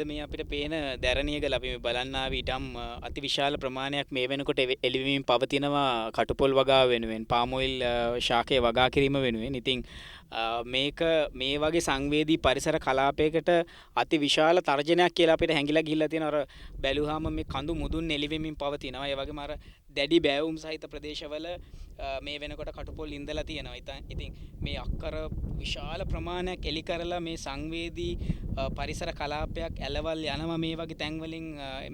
මේ අපිට පේන දැරණියගල අපි මේ බලන්න ආවේ ඉඩම් අතිවිශාල ප්‍රමාණයක් මේ වෙනකොට එළිවීම පවතිනවා කටුපොල් වගාව වෙනුවෙන්, පාම් ඔයිල් ශාකය වගා කිරීම වෙනුවෙන්. ඉතින් මේක මේ වගේ සංවේදී පරිසර කලාපයකට අතිවිශාල තර්ජනයක් කියලා අපිට හැංගිලා ගිහිල්ලා තියෙනවා. අර බැලුවාම මේ කඳු මුදුන් එළිවෙමින් පවතිනවා. ඒ වගේම අර දැඩි බෑවුම් සහිත ප්‍රදේශවල මේ වෙනකොට කටුපොල් ඉඳලා තියෙනවා. ඉතින් මේ අක්කර විශාල ප්‍රමාණයක් එලි කරලා මේ සංවේදී පරිසර කලාපයක් ඇලවල් යනවා. මේ වගේ තැන්වලින්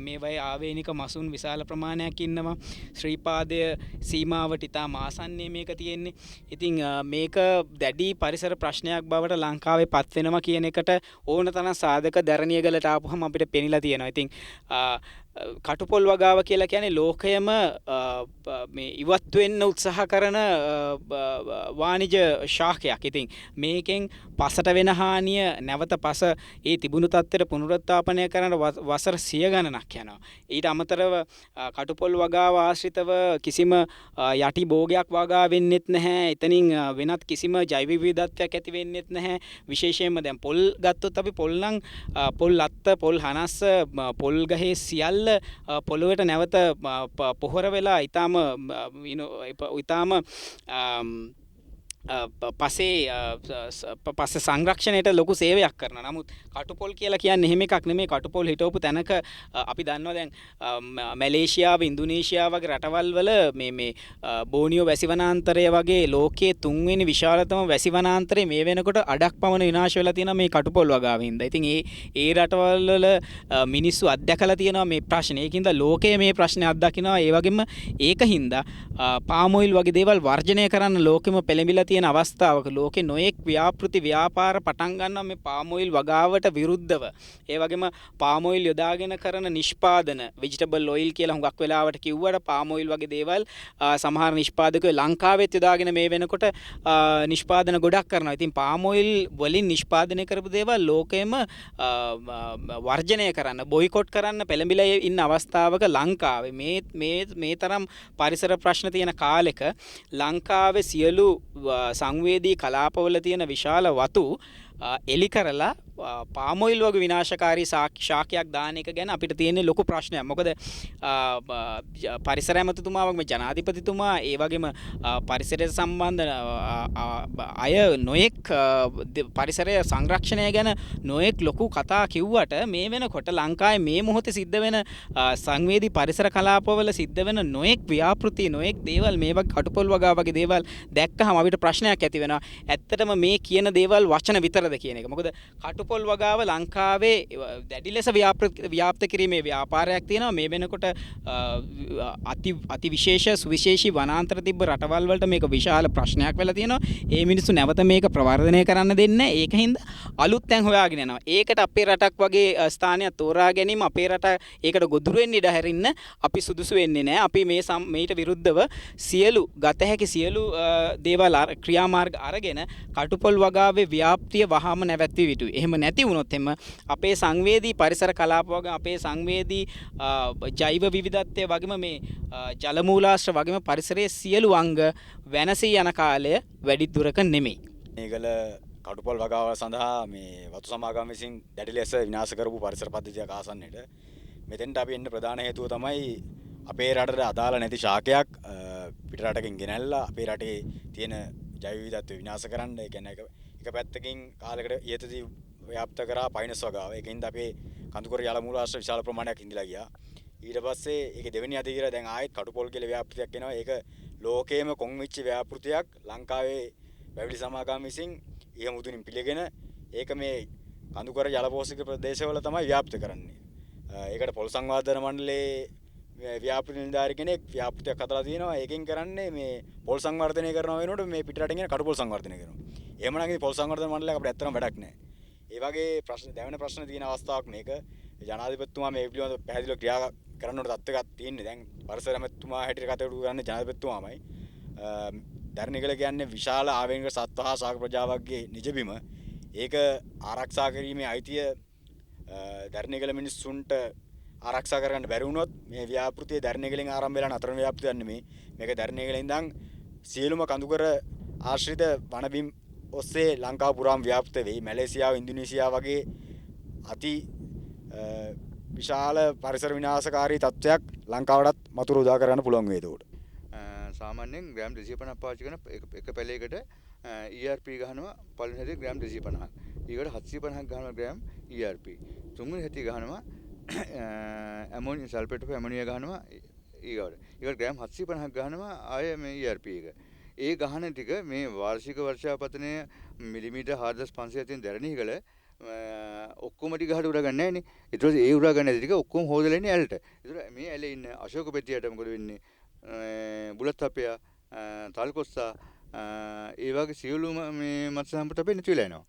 මේ වගේ ආවේනික මසුන් විශාල ප්‍රමාණයක් ඉන්නවා. ශ්‍රීපාදය සීමාවට ඉතාම ආසන්නයේ මේක තියෙන්නේ. ඉතින් මේක දැඩි පරිසර ප්‍රශ්නයක් බවට ලංකාවේ පත් වෙනවා කියන එකට ඕන තරම් සාධක දැරණියගලට ආපුවම අපිට පෙනිලා තියෙනවා. ඉතින් කටුපොල් වගාව කියලා කියන්නේ ලෝකයම මේ ඉවත් වෙන්න උත්සාහ කරන වාණිජ ශාකයක්. ඉතින් මේකෙන් පසට වෙන හානිය නැවත පස ඒ තිබුණු තත්ත්වයට පුනරුත්ථාපනය කරන්න වසර 100 ගණනක් යනවා. ඊට අමතරව කටුපොල් වගාව ආශ්‍රිතව කිසිම යටි භෝගයක් වගා වෙන්නෙත් නැහැ. එතනින් වෙනත් කිසිම ජෛව විවිධත්වයක් ඇති වෙන්නෙත් නැහැ. විශේෂයෙන්ම දැන් පොල් ගත්තොත් අපි පොල් නම් පොල් අත්ත, පොල් හනස්ස, පොල් ගහේ සියල්ල පොළොවට නැවත පොහොර වෙලා ඊටාම ඊටාම පසේ පස්ස සංරක්ෂණයට ලොකු සේවයක් කරනවා. නමුත් කටුපොල් කියලා කියන්නේ එහෙම එකක් නෙමෙයි. කටුපොල් හිටවපු තැනක අපි දන්නවා දැන් මැලේසියාව, ඉන්දුනීසියාව වගේ රටවල් වල මේ මේ බෝනියෝ වැසි වනාන්තරය වගේ ලෝකයේ තුන්වෙනි විශාලතම වැසි වනාන්තරය මේ වෙනකොට අඩක් පමණ විනාශ වෙලා තියෙනවා මේ කටුපොල් වගාවෙ හින්දා. ඉතින් ඒ ඒ රටවල් වල මිනිස්සු අත්දැකලා තියෙනවා මේ ප්‍රශ්නේ. ඒකින්ද ලෝකයේ මේ ප්‍රශ්නේ අත්දකිනවා. ඒ වගේම ඒක හින්දා පාම් ඔයිල් වගේ දේවල් වර්ජනය කරන්න ලෝකෙම පෙළඹිලා තියෙන අවස්ථාවක ලෝකේ නොයෙක් ව්‍යාපෘති ව්‍යාපාර පටන් ගන්නවා මේ පාම් ඔයිල් වගාවට විරුද්ධව. ඒ වගේම පාම් ඔයිල් යොදාගෙන කරන නිෂ්පාදන වෙජිටබල් ඔයිල් කියලා හුඟක් වෙලාවට කිව්වට පාම් ඔයිල් වගේ දේවල් සමහර නිෂ්පාදකයෝ ලංකාවෙත් යොදාගෙන මේ වෙනකොට නිෂ්පාදන ගොඩක් කරනවා. ඉතින් පාම් ඔයිල් වලින් නිෂ්පාදනය කරපු දේවල් ලෝකෙම වර්ජනය කරන්න, බොයිකොට් කරන්න පෙළඹිලා ඉන්න අවස්ථාවක ලංකාවේ මේ මේ මේ තරම් පරිසර ප්‍රශ්න තියෙන කාලෙක ලංකාවේ සියලු සංවේදී කලාපවල තියෙන විශාල වතු එලි කරලා පාම් ඔයිල් වගේ විනාශකාරී ශාකයක් දාන එක ගැන අපිට තියෙන ලොකු ප්‍රශ්නයක්. මොකද පරිසර ඇමතිතුමා වගේම ජනාධිපතිතුමා ඒ වගේම පරිසරයට සම්බන්ධ අය නොයෙක් පරිසරය සංරක්ෂණය ගැන නොයෙක් ලොකු කතා කිව්වට මේ වෙනකොට ලංකාවේ මේ මොහොතේ සිද්ධ වෙන සංවේදී පරිසර කලාපවල සිද්ධ වෙන නොයෙක් ව්‍යාපෘති, නොයෙක් දේවල් මේ වගේ කටුපොල් වගා වගේ දේවල් දැක්කහම අපිට ප්‍රශ්නයක් ඇති වෙනවා. ඇත්තටම මේ කියන දේවල් වචන විතරද කියන එක. මොකද කටුපොල් වගාව ලංකාවේ දැඩි ලෙස ව්‍යාප්ත කිරීමේ ව්‍යාපාරයක් තියෙනවා. මේ වෙනකොට අති විශේෂ සුවිශේෂී වනාන්තර තිබ්බ රටවල් වලට මේක විශාල ප්‍රශ්නයක් වෙලා තියෙනවා. ඒ මිනිස්සු නැවත මේක ප්‍රවර්ධනය කරන්න දෙන්නේ නැහැ. ඒක හින්දා අලුත් තැන් හොයාගෙන යනවා. ඒකට අපේ රටක් වගේ ස්ථානයක් තෝරා ගැනීම, අපේ රට ඒකට ගොදුරු වෙන්න ඉඩ හැරින්න අපි සුදුසු වෙන්නේ නැහැ. අපි මේ මේට විරුද්ධව සියලු ගත හැකි සියලු දේවල් ක්‍රියාමාර්ග අරගෙන කටුපොල් වගාවේ ව්‍යාප්තිය වහාම නැවැත්විය යුතුයි. එහෙම නැති වුණොත් එම අපේ සංවේදී පරිසර කලාප වගේ අපේ සංවේදී ජෛව විවිධත්වය වගේම මේ ජල මූලාශ්‍ර වගේම පරිසරයේ සියලු අංග වෙනසී යන කාලය වැඩි දුරක නෙමෙයි. මේකල කටුපොල් වගාව සඳහා මේ වතු සමාගම විසින් දැඩි ලෙස විනාශ කරපු පරිසර පද්ධතියක් ආසන්නයට මෙතෙන්ට අපි එන්න ප්‍රධාන හේතුව තමයි අපේ රටට අදාළ නැති ශාකයක් පිට රටකින් ගෙනල්ලා අපේ රටේ තියෙන ජෛව විවිධත්වය විනාශ කරන්න. ඒ කියන්නේ එක පැත්තකින් කාලයකට ඉහතදී ව්‍යාප්ත කරා පයිනස් වගාව. ඒකින්ද අපේ කඳුකර ජල මූලාශ්‍ර විශාල ප්‍රමාණයක් ඉඳලා ගියා. ඊට පස්සේ ඒකේ දෙවෙනි අදියර දැන් ආයෙත් කටුපොල් කියලා ව්‍යාපෘතියක් එනවා. ඒක ලෝකයේම කොන් වෙච්ච ව්‍යාපෘතියක් ලංකාවේ වැවිලි සමාගම විසින් ඉහ මුදුනින් පිළිගෙන ඒක මේ කඳුකර ජල පෝෂක ප්‍රදේශවල තමයි ව්‍යාප්ත කරන්නේ. ඒකට පොල් සංවර්ධන මණ්ඩලයේ ව්‍යාපෘති නිලධාරි කෙනෙක් ව්‍යාපෘතියක් හදලා තියෙනවා. ඒකෙන් කරන්නේ මේ පොල් සංවර්ධනය කරනවා වෙනුවට මේ පිට රටින් එන කටුපොල් සංවර්ධනය කරනවා. එහෙමනම් ඉතින් පොල් සංවර්ධන මණ්ඩලයක් අපිට ඇත්තටම වැඩක් නැහැ. ඒ වගේ ප්‍රශ්න, දැවෙන ප්‍රශ්න තියෙන අවස්ථාවක් මේක. ජනාධිපතිතුමා මේ පිළිබඳව පැහැදිලිව ක්‍රියා කරන්න ඕන තත්ත්වයක් තියෙන්නේ. දැන් පරිසර ඇමතිතුමා හැටියට කටයුතු කරන්නේ ජනාධිපතිතුමාමයි. දැරණිගල කියන්නේ විශාල ආවේනික සත්ව හා ශාක ප්‍රජාවක්ගේ නිජබිම. ඒක ආරක්ෂා කිරීමේ අයිතිය දැරණිගල මිනිස්සුන්ට ආරක්ෂා කරගන්න බැරි වුණොත් මේ ව්‍යාපෘතිය දැරණිගලෙන් ආරම්භ වෙලා නතර වෙන ව්‍යාපෘතියක් නෙමෙයි. මේක දැරණිගලෙන් ඉඳන් සියලුම කඳුකර ආශ්‍රිත වනබිම් ඔස්සේ ලංකාව පුරාම ව්‍යාප්ත වෙයි. මැලේසියාව, ඉන්දුනීසියාව වගේ අති විශාල පරිසර විනාශකාරී තත්ත්වයක් ලංකාවටත් මතුරු උදා කරගන්න පුළුවන් වේද උඩ. සාමාන්‍යයෙන් ග්‍රෑම් 250ක් පාවිච්චි කරන එක පැලයකට ERP ගහනවා පළවෙනි හැටි ග්‍රෑම් 250ක්. ඊකට 750ක් ගහනවා ග්‍රෑම් ERP. තුන්වෙනි හැටි ගහනවා ඇමෝනියා සල්ෆේට් ඔෆ් ඇමෝනියා ගහනවා ඊගාවට. ඊකට ග්‍රෑම් 750ක් ගහනවා ආය මේ ERP එක. ඒ ගහන ටික මේ වාර්ෂික වර්ෂාපතනය මිලිමීටර් 4500 තියෙන දැරණිහිගල ඔක්කොම ටික ගහට උරා ගන්න නෑනේ. ඊට පස්සේ ඒ උරා ගන්න ටික ඔක්කොම හොදලා එන්නේ ඇලට. ඒතර මේ ඇලේ ඉන්න අශෝක පෙතියට මොකද වෙන්නේ? බුලත් අපයා, තල්කොස්සා, ඒ වගේ සියලුම මේ මත්ස්‍ය සම්පත් අපේ නැති වෙලා යනවා.